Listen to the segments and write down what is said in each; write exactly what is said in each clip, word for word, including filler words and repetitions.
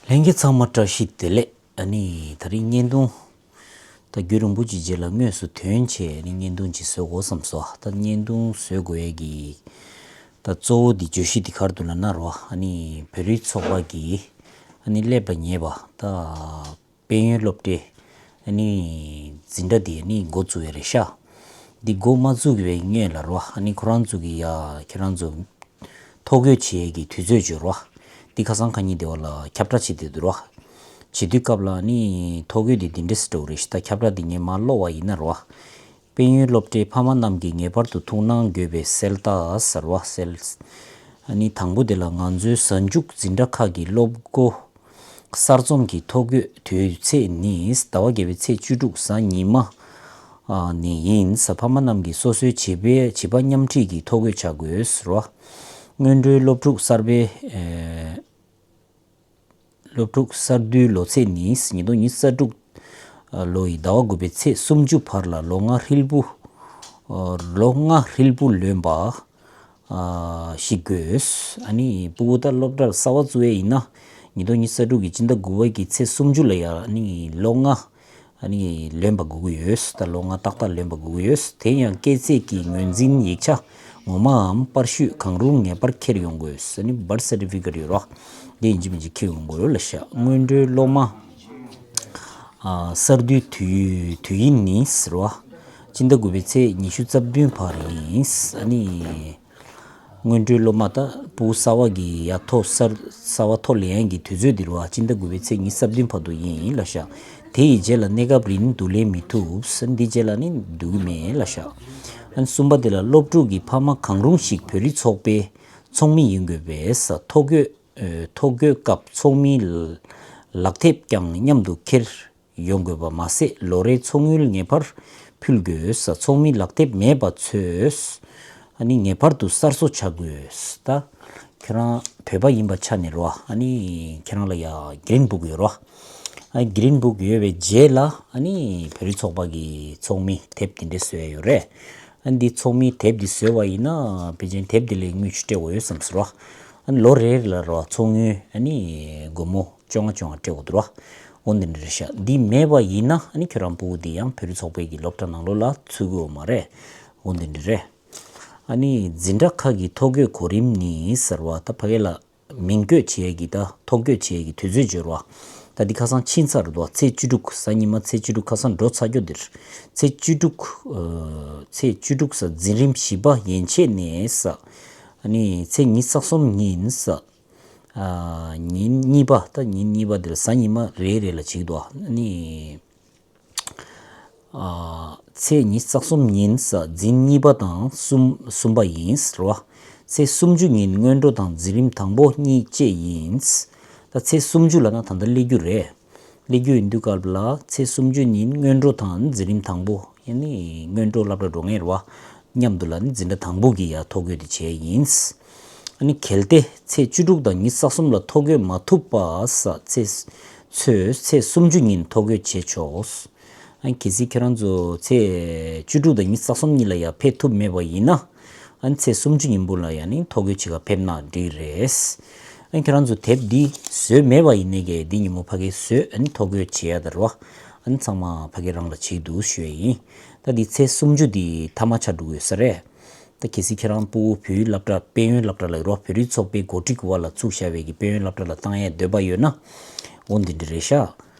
ལྷན་རྒྱས་ཚང་མ་བཀྲ་ཤིས་བདེ་ལེགས། ཨ་ནི་ད་རིང་བརྙན་ཐུང་། ད་རྒྱུན་རིང་པོ་ཅིག་རྗེས་ལ་དངོས་སུ་ཐོན་བྱས་ཨ་ནི་བརྙན་ཐུང་ཅིག་བཟོ་དགོས་བསམ་སོང་། ད་བརྙན་ཐུང་བཟོ་དགོས་ཡས་ཀྱི་ད་གཙོ་བོ་འདི་བརྗོད་གཞི་འདི་ག་རེ་འདུག་ལབ་ན་རོ། ཨ་ནི་བོད་རིགས་ཚོགས་པ་གི་ཨ་ནི་སླེབས་པ་ཉེ་བ་ད་དཔལ་ཡོན་སློབ་གྲྭའི་ཨ་ནི་འཛིན་གྲྭ་འདི་ཨ་ནི་འགོ་བཙུགས་ཡས་རེད་ཤག་འདི་འགོ་མ་བཙུགས་པའི་སྔོན་ལ་རོ། ཨ་ནི་ཁོ་རང་ཚོ་གི་ཡ་ཁྱེད་རང་ཚོ་ཐོ་འགོད་བྱེད་ཡས་ཀྱི་དུས་ཚོད་བརྗོད་རོ། འདི་ཁ་སང་ཁ་ཉིན་དེ་བ་ལ་ཁྱབ་བསྒྲགས་བྱེད་བསྡད་འདུག་རོ། བྱེད་དུས་སྐབས་ལ་ནི་ཐོ་འགོད་འདི་འདི་འདྲས་སུ་འགྲོ་གི་རེད་ཤག་ད་ཁྱབ་བསྒྲགས་འདི་ངས་མར་ཀློག་པ་ཡིན་ན་རོ། དཔལ་ཡོན་སློབ་གྲྭའི་ཕ་མ་རྣམས་ཀྱིས་ངེས་པར་དུ་ཐུགས་སྣང་དགོས་པའི་གསལ་བརྡ་ཟེར་བ་གསལ། ཨ་ནི་དང་པོ་དེ་ལ་ང་ཚོའི་གཟའ་མཇུག་འཛིན་གྲྭ་ཁག་གི་སློབ་འགོ་གསར་རྩོམ་གྱི་ཐོ་འགོད་དུས་ཚེས་ནི་ཟླ་བ་བརྒྱད་པའི་ཚེས་བཅུ་དྲུག་གཟའ་ཉི་མ་ནས་ཡིན། ཕ་མ་རྣམས་ཀྱིས་སོ་སོའི་བྱིས་པའི་བྱིས་པ་མཉམ་ཁྲིད་ཀྱི་ཐོ་འགོད་བྱ་དགོས་ཟེར་བ། སྔོན་འགྲོའི་སློབ་ཕྲུག་གསར་པའི་སློབ་ཕྲུག་གསར་དུས་ལོ་ཚད་ནི་ཉིས་སྟོང་ཉི་ཤུ་རྩ་དྲུག་ལོ་ཡི་ཟླ་བ་དགུ་པའི་ཚེས་སུམ་ཅུ་བར་ལ་ལོ་ལྔ་ཧྲིལ་པོ། ལོ་ལྔ་ཧྲིལ་པོ་ལོན་པ་ཞིག་དགོས། ཨ་ནི་སྤུ་གུ་ད་སློབ་གྲྭར་གསར་པ་བཙུགས་ཡས་ཡིན་ན་ཉིས་སྟོང་ཉི་ཤུ་རྩ་དྲུག་གི་སྤྱི་ཟླ་དགུ་པ་གི་ཚེས་སུམ་ཅུ་ལ་ཡ་ཨ་ནི་ལོ་ལྔ་ཨ་ནི་ལོན་པ་དགོས་ཀྱི་ཡོད། ད་ལོ་ལྔ་ཏག་ཏག་ལོན་པ་དགོས་ཀྱི་ཡོད། དེ་ཡང་སྐྱེས་ཚེས་ཀྱི་ངོས་འཛིན་ཡིག་ཆ་ངོ་མའམ་པར་ཤུས་གང་རུང་ངེས་པར་འཁྱེར་ཡོང་དགོས། ཨ་ནི་བར་སེར་ཊི་ཕི་ཀེཊ་ཡོད་རོགས། འདི་ཡིན་གཅིག་མིན་གཅིག་འཁྱེར་ཡོང་དགོས་ལ་ཤག་སྔོན་འགྲོའི་སློབ་མ་གསར་དུས་དུས་དུས་ཡུན་ནི་ཟེར་བ། སྤྱི་ཟླ་དགུ་པའི་ཚེས་ཉི་ཤུ་རྩ་བདུན་བར་ཡིན། ཨ་ནི། སྔོན་འགྲོའི་སློབ་མ་དང་སྤུ་གུ་གསར་པ་གི་ཡ་ཐོ་གསར་གསར་པ་ཐོ་ལེན་ཡག་གི་དུས་ཚོད་འདི་རུ་བ་སྤྱི་ཟླ་དགུ་པའི་ཚེས་ཉི་ཤུ་རྩ་བདུན་བར་དུ་ཡིན་ལ་ཤག་དེ་ཡི་རྗེས་ལ་གནས་སྐབས་རིང་བསྡུ་ལེན་མི་ཐུབ། འདི་རྗེས་ལ་ནི་བསྡུ་གི་མེད་ལ་ཤག་ཨ་ནི་གསུམ་པ་དེ་ལ་སློབ་ཕྲུག་གི་ཕ་མ་གང་རུང་ཞིག་བོད་རིགས་ཚོགས་པའི་ཚོགས་མི་ཡིན་དགོས་པས་ཐོ་འགོད་ཐོ་འགོད་སྐབས་ཚོགས་མིའི་ལག་དེབ་ཀྱང་མཉམ་དུ་འཁྱེར། ཡོང་དགོས་པ་མ་ཟད་ལོ་རེའི་ཚོགས་དངུལ་ངེས་པར་ཕུལ་དགོས། ཚོགས་མི་ལག་དེབ་མེད་པ་ཚོས་ཨ་ནི་ངེས་པར་དུ་གསར་བཟོ་བྱ་དགོས། ད་ཁྱེད་རང་བོད་པ་ཡིན་པ་ཆ་ནས་རོ། ཨ་ནི་ཁྱེད་རང་ལ་ཡ་གི་རིན་བུག་ཡོད་རོ། ཨ་གི་རིན་བུག་ཡོད་པའི་རྗེས་ལ་ཨ་ནི་བོད་རིགས་ཚོགས་པ་གི་ཚོགས་མི་དེབ་དེ་འདྲས་བཟོས་ཡོད་རེད། ཨ་ནི་འདི་ཚོགས་མི་དེབ་འདི་བཟོས་པ་ཡིན་ན་ཕལ་ཆེར་དེབ་འདི་ལ་དངུལ་ཆུ་སྤྲད་དགོས་ཡོད་བསམ་སོང་རོ། ཨ་ནི་ལོ་རེ་རེ་ལ་རོ་ཚོགས་དངུལ་ཨ་ནི་སྒོར་མོ་བཅོ་ལྔ་བཅོ་ལྔ་སྤྲད་དགོས་འདུག་ར། འོ་འདི་འདྲ་རེད་ཤག་འདི་མེད་པ་ཡིན་ན་ཨ་ནི་ཁྱོད་རང་སྤུ་གུ་འདི་ཡང་བོད་རིགས་ཚོགས་པའི་གི་སློབ་གྲྭ་ནང་ལོགས་ལ་ཚུད་ཀྱི་ཡོད་མ་རེད། འོ་འདི་འདྲ་རེད། ཨ་ནི་འཛིན་གྲྭ་ཁག་གི་ཐོ་འགོད་གོ་རིམ་ནི་ཟེར་བ་ད་ཕ་གི་ལ་མིང་བཀོད་བྱེད་ཡས་ཀྱི་ད་ཐོ་འགོད་བྱེད་ཡས་ཀྱི་དུས་ཚོད་འབྱོར་བ། ད་འདི་ཁ་སང་ཕྱིན་ཚར་འདུག་ཚེས་བཅུ་དྲུག་གཟའ་ཉི་མ་ཚེས་བཅུ་དྲུག་ཁ་སང་འགྲོ་ཚར་རྒྱུ་འདིར། ཚེས་བཅུ་དྲུག་ཚེས་བཅུ་དྲུག་གཟའ་འཛིན་རིམ་བཞི་པ་ཡན་ཆད་ནས་ཟེར། ཨ་ནི་ཚེས་ཉི་ཤུ་རྩ་གསུམ་ཉིན་ཟེར། ཉིན་གཉིས་པ་ད་ཉིན་གཉིས་པ་འདིར་གཟའ་ཉི་མ་རེ་རེ་ལ་བྱེད་ཀྱི་འདུག་ཨ་ནི། ཚེས་ཉི་ཤུ་རྩ་གསུམ་ཉིན་གཟའ་འཛིན་གཉིས་པ་དང་གསུམ་གསུམ་པ་ཡིན་ཟེར་བ། ཚེས་སུམ་ཅུ་ཉིན་སྔོན་འགྲོ་དང་འཛིན་རིམ་དང་པོ་གཉིས་བཅས་ཡིན། ད་ཚེས་སུམ་ཅུ་ལབ་ན་ད་ལྟ་སླེབས་རྒྱུ་རེད། སླེབས་རྒྱུ་ཡིན་དུས་སྐབས་ལ་ཚེས་སུམ་ཅུ་ཉིན་སྔོན་འགྲོ་དང་འཛིན་རིམ་དང་པོ་ཡིན་ནི་སྔོན་འགྲོ་སློབ་གྲྭ་འགྲོ་མཁན་རེད་བ། མཉམ་དུ་ལ་ནི་འཛིན་གྲྭ་དང་པོ་གི་ཡ་ཐོ་འགོད་དེ་བྱས་ཡིན། ཨ་ནི་གལ་ཏེ་ཚེས་བཅུ་དྲུག་དང་ཉི་ཤུ་རྩ་གསུམ་ལ་ཐོ་འགོད་མ་ཐུབ་པ་ས་ཚེས་ཚོས་ཚེས་སུམ་ཅུ་ཉིན་ཐོ་འགོད་བྱེད་ཆོག་ཨ་ནི་གལ་སྲིད་ཁྱེད་རང་ཚོ་ཚེས་བཅུ་དྲུག་དང་ཉི་ཤུ་རྩ་གསུམ་གཉིས་ལ་ཡ་ཕེབས་ཐུབ་མེད་པ་ཡིན་ན། ཨ་ནི་ཚེས་སུམ་ཅུ་ཉིན་པོ་ལ་ཡ་ནི་ཐོ་འགོད་བྱེད་ག་ཕེབས་ན་འགྲིག་རེད། ཨ་ནི་ཁྱེད་རང་ཚོ་དེབ་འདི་བཟོས་མེད་པ་ཡིན་ནའི་གི་འདི་ཉིན་མོ་ཕ་གི་བཟོས་ཨ་ནི་ཐོ་འགོད་བྱེད་ཡ་ད་རོ། ཨ་ནི་ཚང་མ་ཕ་གི་རང་ལ་བྱེད་འདུག་ཞུ་ཡ་ཡིན། ད་འདི་ཚེས་སུམ་ཅུ་འདི་མཐའ་མ་ཆགས་འགྲོ་གི་ཡོད་ས་རེད། ད་གལ་སྲིད་ཁྱེད་རང་སྤུ་གུ་བོད་ཡིག་སློབ་གྲྭ་དཔལ་ཡོན་སློབ་གྲྭ་ལ་རོ་བོད་རིགས་ཚོགས་པའི་འགོ་ཁྲིད་ཀྱི་བར་ལ་བཙུགས་བཞག་པའི་གི་དཔལ་ཡོན་སློབ་གྲྭ་ལ་བཏང་ཡས་འདོད་པ་ཡོད་ན། འོ་འདི་འདྲ་རེད་ཤག་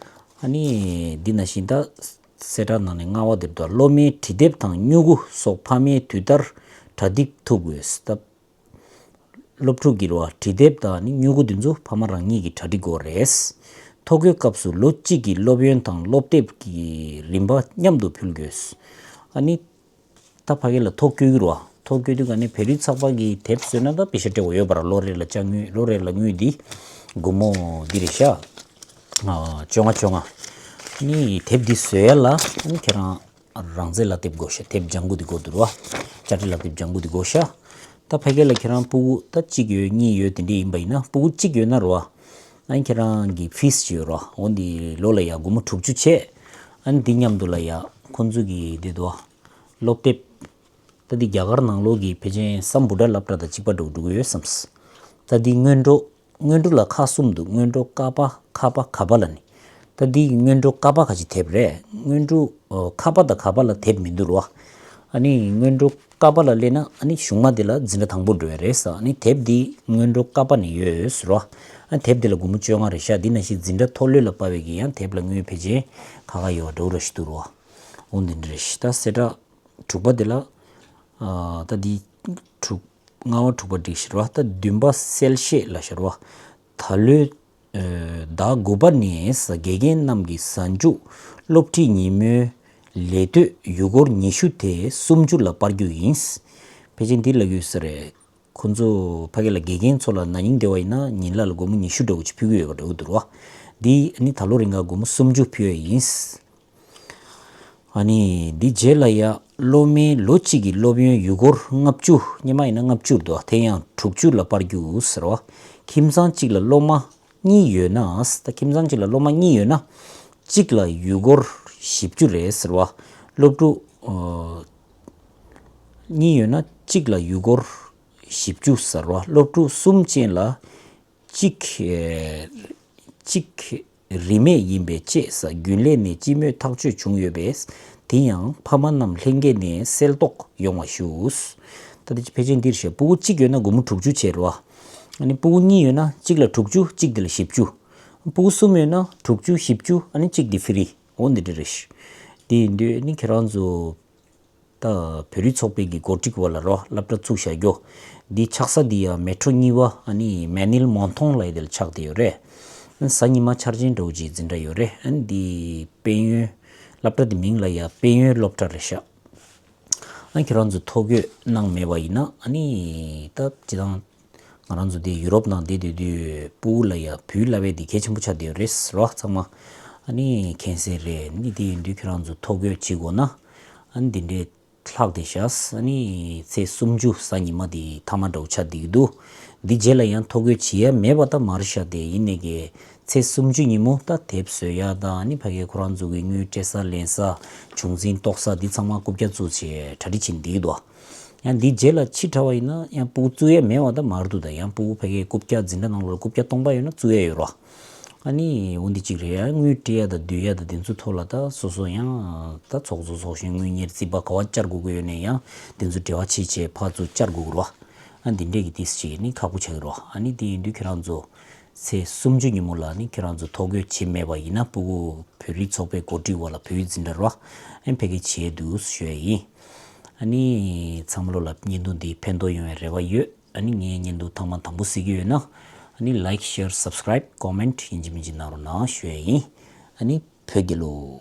ཨ་ནི་འདི་ནང་བཞིན་ད་གསལ་བསྒྲགས་ནང་ནས་ལྔ་པ་དེར་དུ་སློབ་མའི་བྲིས་དེབ་དང་སྨྱུ་གུ་སོགས་ཕ་མའི་དུས་ལྟར་གྲ་སྒྲིག་ཐུབ་དགོས། ད་སློབ་ཕྲུག་གི་རོ་བྲིས་དེབ་དང་ནི་སྨྱུ་གུ་འདི་ཚོ་ཕ་མ་རང་ཉིད་ཀྱིས་གྲ་སྒྲིག་དགོས་རེད། ཐོ་འགོད་སྐབས་སུ་ལོ་གཅིག་གི་སློབ་ཡོན་དང་སློབ་དེབ་ཀྱི་རིན་པ་མཉམ་དུ་ཕུལ་དགོས། ཨ་ནི། ད་ཕ་གི་ལ་ཐོ་བཀོད་ཀྱི་རོ། ཐོ་བཀོད་དུས་ག་ནས་བོད་རིགས་ཚོགས་པ་གི་དེབ་བཟོས་ན་ད་པེ་ཤ་སྤྲད་དགོས་ཡོད་པ་ར་ལོ་རེ་ལ་ཅ་དངུལ་ལོ་རེ་ལ་དངུལ་འདི་སྒོར་མོ་འདི་རེད་ཤག་ཨ་བཅོ་ལྔ་བཅོ་ལྔ། ནི་དེབ་འདི་བཟོ་ཡ་ལ་ནི་ཁྱེད་རང་རང་རྩེད་ལག་དེབ་དགོས་ཤག་དེབ་ལྗང་གུ་འདི་དགོས་འདུག་ར། དཔྱ་ཁྲལ་ལག་དེབ་ལྗང་གུ་འདི་དགོས་ཤག་ད་ཕ་གི་ལ་ཁྱེད་རང་སྤུ་གུ་ད་གཅིག་ཡོད་གཉིས་ཡོད་དེ་འདྲས་ཡིན་པ་ཡིན་ན་སྤུ་གུ་གཅིག་ཡོད་ན་རོ། ཨ་ནི་ཁྱེད་རང་གི་ཕིས་ཅིག་ཡོད་རོ། འོ་འདི་ལོ་ལ་ཡ་སྒོར་མོ་དྲུག་ཅུ་བྱས། ཨ་ནི་འདི་མཉམ་དུ་ལ་ཡ་ཁོང་ཚོ་གི་འདི་དོ། སློབ་དེབ། ད་འདི་རྒྱ་གར་ནང་ལོགས་ཀྱི་ཕལ་ཆེར་སམ་བྷོ་ཊ་སློབ་གྲྭ་དང་གཅིག་པ་འགྲོ་འགྲོ་གི་ཡོད་བསམས། ད་འདི་སྔོན་འགྲོ་ སྔོན་འགྲོ་ལ་ཁག་གསུམ་འདུག་སྔོན་འགྲོ་ཀ་པ་ཁ་པ་ག་པ་ལ་ནི། ད་འདི་སྔོན་འགྲོ་ཀ་པ་ག་ཅིག་དེབ་རེད། སྔོན་འགྲོ་ཨོ་ཁ་པ་དང་ག་པ་ལ་དེབ་མི་འདུག་རོ། ཨ་ནི་སྔོན་འགྲོ་ཀ་པ་ལ་སླེབས་ན་ཨ་ནི་གཞུག་མ་དེ་ལ་འཛིན་གྲྭ་དང་པོ་འགྲོ་ཡ་རེད་ས། ཨ་ནི་དེབ་འདི་སྔོན་འགྲོ་ཀ་པ་ནས་ཡོད་ཟེར་རོ། ཨ་དེབ་འདི་ལ་སྒོར་མོ་བཅོ་ལྔ་རེད་ཤག་འདི་ནང་བཞིན་འཛིན་གྲྭ་མཐོ་ལོས་ལ་དཔར་བའི་གི་ཡང་དེབ་ལ་དངུལ་ཕལ་ཆེར་ཁ་ཁ་ཡོད་པ་འདྲ་བོ་ར་ཞིག་འདུག་རོ། འོ་འདི་འདྲ་རེད་ཤག་ད་སེ་ར་དྲུག་པ་དེ་ལ། ཨ་ད་འདི་དྲུག་ལྔ་པ་དྲུག་པ་འགྲིག་ཤག་རོ། ད་བདུན་པ་གསལ་བཤད་ལ་ཤག་རོ། ད་ལོའི་ཟླ་དགུ་པ་ནས་དགེ་རྒན་རྣམས་ཀྱི་གཟའ་མཇུག་སློབ་ཁྲིད་ཉིན་མོའི་ལས་གཏོད་ཡུལ་སྐོར་ཉི་ཤུ་དེ་སུམ་ཅུ་ལ་སྤར་རྒྱུ་ཡིན། ཕལ་ཆེར་འདི་ལ་ཡོད་ས་རེད། ཁོ་ཚོ་ཕ་གི་ལ་དགེ་རྒན་ཚོ་ལ་ན་ནིང་དེ་བ་ཡིན་ན་ཉིན་གླ་ལ་སྒོར་མོ་ཉི་ཤུ་འདྲ་བོ་ཅིག་ཕུལ་གི་ཡོད་པ་འདྲ་བོ་འདུག་རོ། འདི་ནི་ད་ལོ་རིང་ག་སྒོར་མོ་སུམ་ཅུ་ཕུལ་བ་ཡིན། ཨ་ནི་འདི་རྗེས་ལ་ཡ་སློབ་མའི་ལོ་གཅིག་གི་སློབ་ཡོན་ཡུལ་སྐོར་ལྔ་བཅུ། སྔོན་མ་ཡིན་ན་ལྔ་བཅུ་འདུག་དེ་ཡང་དྲུག་ཅུ་ལ་སྤར་རྒྱུ་ཟེར་བ། ཁྱིམ་ཚང་གཅིག་ལ་སློབ་མ་གཉིས་ཡོད་ན། ད་ཁྱིམ་ཚང་གཅིག་ལ་སློབ་མ་གཉིས་ཡོད་ན། གཅིག་ལ་ཡུལ་སྐོར་བཞི་བཅུ་རེད་ཟེར་བ། སློབ་ཕྲུག་ཨོ་གཉིས་ཡོད་ན་གཅིག་ལ་ཡུལ་སྐོར་བཞི་བཅུ་ཟེར་བ། སློབ་ཕྲུག་གསུམ་ཅན་ལ་གཅིག་ཨེ་གཅིག་རིན་མེད་ཡིན་པས་བཅས་ས། རྒྱུན་ལས་ནས་སྤྱི་མོས་ཐག་གཅོད་བྱུང་ཡོད་པས། དེ་ཡང་ཕ་མ་རྣམས་ལྷན་རྒྱས་ནས་གསལ་རྟོགས་ཡོང་བ་ཞུ། ད་ལྟ་ཕལ་ཆེར་འདིར་བཤད། སྤུ་གུ་གཅིག་ཡོད་ན་སྒོར་མོ་དྲུག་ཅུ་བྱས་རེད་བ། ཨ་ནི་སྤུ་གུ་གཉིས་ཡོད་ན་གཅིག་ལ་དྲུག་ཅུ། གཅིག་དེ་ལ་བཞི་བཅུ། སྤུ་གུ་གསུམ་ཡོད་ན་དྲུག་ཅུ། བཞི་བཅུ། ཨ་ནི་གཅིག་དེ་ཧྥི་རི། འོ་འདི་འདྲ་རེད། དེ་ཡིན་དུས་ནི་ཁྱེད་རང་ཚོ་ད་བོད་རིགས་ཚོགས་པའི་གི་འགོ་ཁྲིད་པ་ལ་རོ་སློབ་གྲྭ་བཙུགས་བཞག་རྒྱུ། འདི་ཆགས་ས་འདི་ཡང་མེ་ཊྲོ་གཉིས་པ་ཨ་ནི་མེ་ནིལ་མོན་ཐོང་ལ་ཡི་དེ་ལ་ཆགས་བསྡད་ཡོད་རེད། གཟའ་ཉི་མ་འཆར་ཅན་འདྲ་བོ་ཅིག་འཛིན་གྲྭ་ཡོད་རེད། ཨ་ནི་འདི་དཔལ་ཡོན་སློབ་གྲྭ་འདི་མིང་ལ་ཡ་དཔལ་ཡོན་སློབ་གྲྭ་རེད་ཤག་ཨ་ཁྱེད་རང་ཚོ་ཐོ་འགོད་གནང་མེད་པ་ཡིན་ན་ཨ་ནི་ད་སྤྱི་བཏང་ང་རང་ཚོ་འདི་ཡུ་རོབ་ནང་བསྡད་སྡོད་དུས་སྤུ་གུ་ལ་ཡ་བོད་སློབ་གྲྭ་འདི་གལ་ཆེན་པོ་ཆགས་བསྡད་ཡོད་རེད་ཟེར་བ་ཚང་མ་ཨ་ནི་མཁྱེན་གསལ་རེད། ནི་དེ་ཡིན་དུས་ཁྱེད་རང་ཚོ་ཐོ་འགོད་བྱེད་དགོས་ན་ཨ་ནི་འདི་འདྲའི་ལྷག་བསྡད་ཤག་ཨ་ནི་ཚེས་སུམ་ཅུ་གཟའ་ཉི་མ་འདི་མཐའ་མ་འདྲ་བོ་ཆགས་བསྡད་ཀྱི་འདུག་འདི་རྗེས་ལ་ཡང་ཐོ་འགོད་བྱེད་ཡ་མེད་པ་ད་མ་རེད་ཤག་དེ་ཡིན་ནའི་གི་ཚེས་སུམ་ཅུ་ཉིན་མོ་ད་དེབ་བཟོ་ཡ་དང་ཨ་ནི་ཕ་གི་ཁོ་རང་ཚོ་གི་དངུལ་སྤྲད་ས་ལེན་ས་བྱུང་འཛིན་གཏོགས་ས་འདི་ཚང་མ་རྐུབ་བཀྱག་བཙུགས་བྱས་གྲ་སྒྲིག་བྱེད་བསྡད་ཀྱི་འདུག་ཡང་འདི་རྗེས་ལ་ཕྱི་དྲགས་པ་ཡིན་ན་ཡང་སྤུ་གུ་བཙུགས་ཡ་མེད་པ་ད་མ་རེད་འདུག་ད་ཡང་སྤུ་གུ་ཕ་གི་རྐུབ་བཀྱག་འཛིན་གྲྭ་ནང་ལོགས་ལ་རྐུབ་བཀྱག་སྟོང་པ་ཡོད་ན་བཙུགས་ཡ་ཡོད་རོ། ཨ་ནི་འོ་འདི་གཅིག་རེད། ཡང་དངུལ་སྤྲད་ཡ་དང་བསྡུ་ཡ་དང་དེ་ཚོ་ཐོག་ལ་ད་སོ་སོ་ཡང་ད་ཚོགས་གཙོ་ཚོགས་གཞོན་དངུལ་གཉེར་རྩིས་པ་ག་བ་བཅར་དགོས་ཀྱི་ཡོད་ནའི་ཡང་དེ་ཚོ་འབྲེལ་བ་བྱེད་བྱེད་ཕར་ཚུར་བཅར་དགོས་ཀྱི་རོ། ཨ་འདི་འདྲས་ཀྱི་དེ་ཅིག་ནི་ཁག་པོ་ཆགས་ཀྱི་རོ། ཨ་ནི་དེ་ཡིན་དུས་ཁྱེད་རང་ཚོ་ཚེས་སུམ་ཅུ་ཉིན་མོ་ལ་ནི་ཁྱེད་རང་ཚོ་ཐོ་འགོད་བྱེད་མེད་པ་ཡིན་ན་སྤུ་གུ་བོད་རིགས་ཚོགས་པའི་འགོ་ཁྲིད་པ་ལ་བོད་ཡིག་འཛིན་གྲྭ་རོ། ཨ་ནི་ཕ་གི་བྱེད་འདུག་ཞུ་ཡ་ཡིན། ཨ་ནི་ཚང་མ་ལོ་ལ་བརྙན་ཐུང་འདི་ཕན་ཐོགས་ཡོང་བའི་རེ་བ་ཡོད། ཨ་ནི་ངའི་བརྙན་ཐུང་ཐེངས་མ་དང་པོ་གཟིགས་ཀྱི་ཡོད་ན། ཨ་ནི་like, share, subscribe, comment ཡིན་གཅིག་མིན་གཅིག་གནང་རོགས་གནང་ཞུ་ཡ་ཡིན། ཨ་ནི་བོད་རྒྱལ་ལོ།